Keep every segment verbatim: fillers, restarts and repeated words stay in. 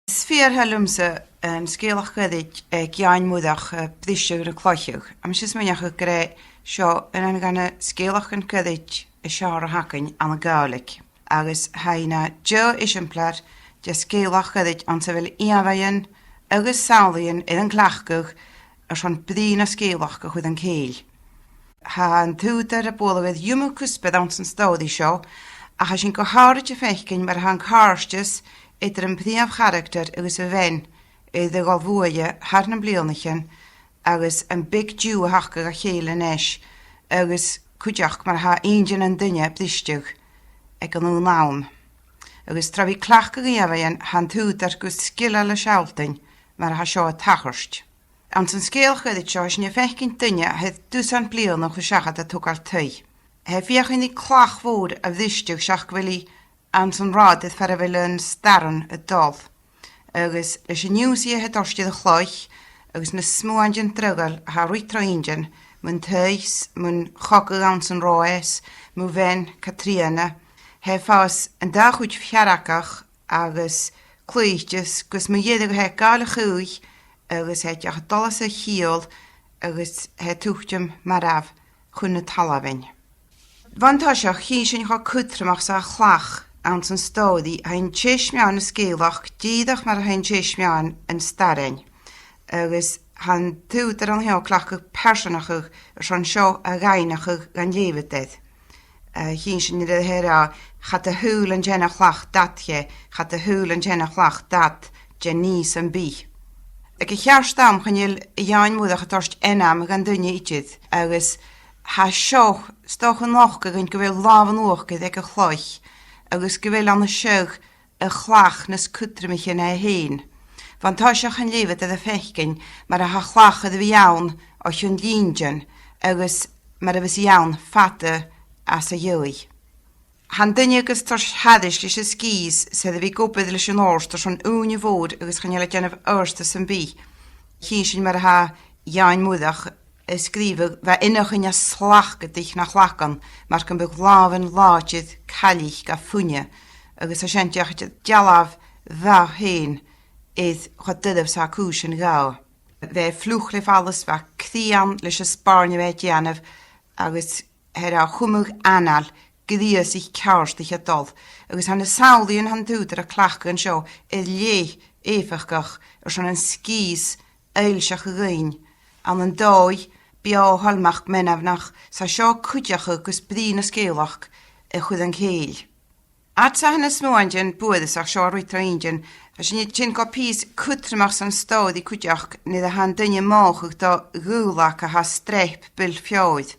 Is fìor thoil leamsa an sgeulachd ghoirid aig Iain Moireach, eh, Briseadh na Cloiche. Tha mise a' smaoineachadh gur e seo aon dha na sgeulachdan goirid as fheàrr a th' againn ann an Gàidhlig. Agus tha e na deagh eisimpleir de sgeulachd ghoirid anns a bheil ìomhaighean agus samhlaidhean air an cleachdadh airson brìgh na sgeulachd a chur an cèill. Tha an t-ùghdar a' bualadh air iomadh cuspair anns an stòiridh seo, ach tha sinn gu h-àraid a' faicinn mar a tha an càirdeas eadar am prìomh charactar agus a bhean air a dhol bhuaithe thar nam bliadhnaichean, agus am beag diù a th' aca dha chèile a-nis, agus cuideachd mar a tha inntinn an duine a' briseadh aig an aon àm. Agus tro bhith a' cleachdadh ìomhaighean, tha an t-ùghdar gu sgileil a' sealltainn mar a tha seo a' tachairt. Anns an sgeulachd ghoirid seo, tha sinn a' faicinn duine a tha air dusan bliadhna a chur seachad a' togail taigh. Tha e a' feuchainn ri clach mhòr a bhriseadh seach gu bheil i anns an rathad air far a bheil an staran a' dol. Agus leis an ionnsaigh a tha e a' toirt air a' chloich, agus na smuaintean draghail a tha a' ruith tro inntinn, mun taigh-sa, mun chogadh anns an Ròimh, mu bhean Catrìona, tha e a' fàs an dà chuid feargach agus claoidhteach, gus mu dheireadh tha e a' gabhail a' chaoidh, agus tha e a' dol às a chiall, agus tha e a' tuiteam mar a bha chun na talmhainn. Bhon toiseach, chì sinn cho cudromach 's a tha clach anns an stòiridh, tha e an teis-meadhan na sgeulachd, dìreach mar a tha e an teis-meadhan an starain. Agus tha an t-ùghdar an seo a' cleachdadh pearsonachadh airson seo a dh'fhaicinn dhan leughadair. Eh, chì sinn nuair a tha e ag ràdh, cha do shaoil an teine-chlach dad dheth, cha do shaoil an teine-chlach dad dè nì sam bith. Aig a' cheart àm chan eil Iain Moireach a' toirt ainm dhan duine idir, agus tha seo, 's dòcha, a' nochdadh dhuinn gu bheil làmh an uachdair aig a' chloich, agus gu bheil ann an seo a' chlach nas cudromaiche na e fhèin. Bhon toiseach an leughadair a' faicinn mar a tha clach air a bhith ann o chionn linntean agus mar a bhios i ann fada às a dhèidh. Tha an duine gus toirt thairis leis an sgìths 's air a bhith ag obair leis an òrd airson ùine mhòr agus chan eil e a' dèanamh adhartas sam bith. Chì sinn mar a tha Iain Moireach a' sgrìobhadh, bha e a' faighinn nas slacadaich na chlagan, mar gum biodh làmhan làidir caillich ga fuine, agus tha sin a' dèanamh dealbh dha fhèin air cho doirbh 's a tha cùisean dha. Bha e fliuch le fallas, bha cridhe ann leis an spàirn a bha e a' dèanamh, agus tha e air a chumadh anail greusaiche ceàrdaich a' dol, agus tha na samhlaidhean a tha an t-ùghdar a' cleachdadh an seo air leth èifeachdach airson an sgìths fhoillseachadh dhuinn, ann an dòigh beò, tholmach, meanmnach, 's a tha seo a' cuideachadh gus brìgh na sgeulachd a chur an cèill. Fhad 's a tha na smuaintean buadhasach seo a' ruith tro inntinn, tha sinn a' tighinn gu pìos cudromach san stòiridh cuideachd, nuair a tha an duine a' mothachadh do dhaolag a tha a' streap buill feòir.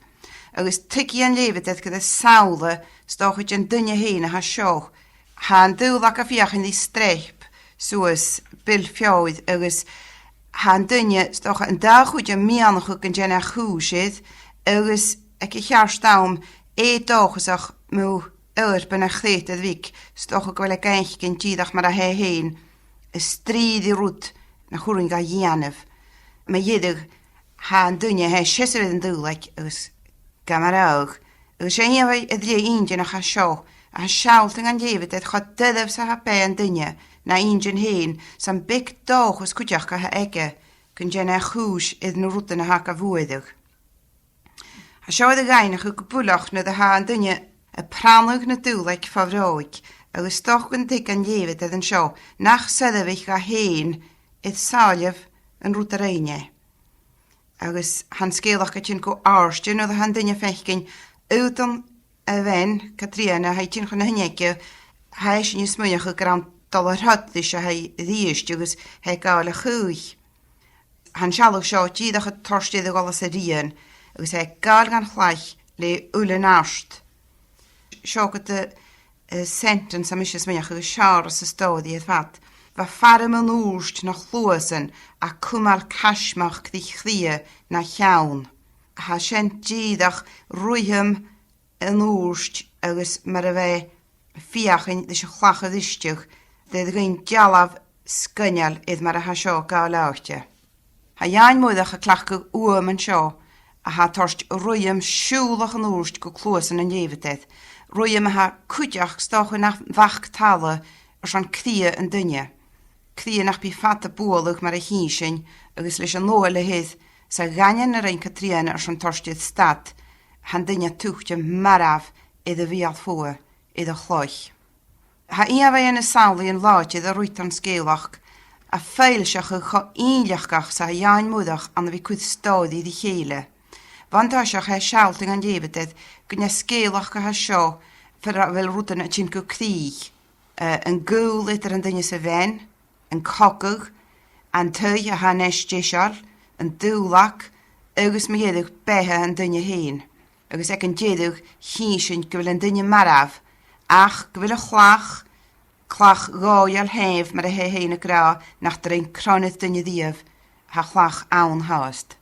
Agus tuigidh an leughadair gur e samhla, 's dòcha, den duine fhèin a tha seo. Tha an daolag a' feuchainn ri streap suas buill feòir, agus tha an duine, 's dòcha, an dà chuid a' miannachadh gun dèan e a' chùis air, agus aig a' cheart àm, e dòchasach mu oidhirp na creutair bhig, 's dòcha gu bheil e ga fhaicinn dìreach mar a tha e fhèin, a' strì ri rud nach urrainn dha dhèanamh. Mu dheireadh, tha an duine, tha e a' seasamh air an daolag agus ga marbhadh. Agus 's e ìomhaigh air leth inntinneach a tha seo, a tha a' sealltainn dhan leughadair cho doirbh 's a tha beatha an duine na inntinn fhèin, 's am beag dòchas cuideachd a th' aige gun dèan e a' chùis air na rudan a tha ga bhuaireadh. Tha seo air a dh'fhaicinn gu buileach nuair a tha an duine a' pronnadh na daolag fo bhròig, agus 's dòcha gun tuig an leughadair an seo nach soirbhich dha fhèin air sàilleibh an rud a rinn e. Agus tha an sgeulachd a' tighinn gu àirde nuair a tha an duine a' faicinn aodann a bhean, Catrìona, a tha a' tighinn chun na h-uinneige, tha esan a' smaoineachadh gur ann a' dol a throid ris a tha i a-rithist agus tha i a' gabhail a chaoidh. Tha an sealladh seo dìreach a' toirt air a dhol às a rian, agus tha i a' gabhail dhan chlaich le uile neart. Seo agad an, eh, sentence a tha mise a' smaoineachadh as fheàrr san stòiridh air fad. Bha faram an ùirt na chluasan, a' cumail caismeachd ri chridhe na cheann. Tha sin dìreach ruitheam an ùirt agus mar a bha e a' feuchainn ris a' chlach a bhriseadh, air a dhèanamh dealbh sgoinneil air mar a tha seo a' gabhail àite. Tha Iain Moireach a' cleachdadh uaim an seo a tha a' toirt ruitheam siùbhlach an ùirt gu cluasan an leughadair, ruitheam a tha cuideachd, 's dòcha, na bhac-talla airson cridhe an duine. cridhe nach bi fada bualadh mar a chì sinn, agus leis an ola a th' air, 's a dh'aindeoin na rinn Catrìona airson toirt air stad, tha an duine tuiteam marbh air a bheul fodha, air a' chloich. Tha ìomhaighean na samhlaidhean làidir a' ruith an sgeulachd, a' foillseachadh cho innleachdach 's a tha Iain Moireach ann a bhith a' cur stòiridh ri chèile. Bhon toiseach tha e a' sealltainn dhan David air gun e sgeulachd a tha seo far a bheil rudan a' tighinn gu crìch, eh, an gaol eadar an duine 's a bhean, an cogadh, an taigh a tha a-nis deiseil, an dùbhlan, agus mu dheireadh beatha an duine fhèin. Agus aig an deireadh, chì sinn gu bheil an duine marbh, ach gu bheil a' chlach, clach dhòigheil shèimh mar a tha e fhèin ag ràdh nach do rinn cron air duine riamh, tha a' chlach ann fhathast.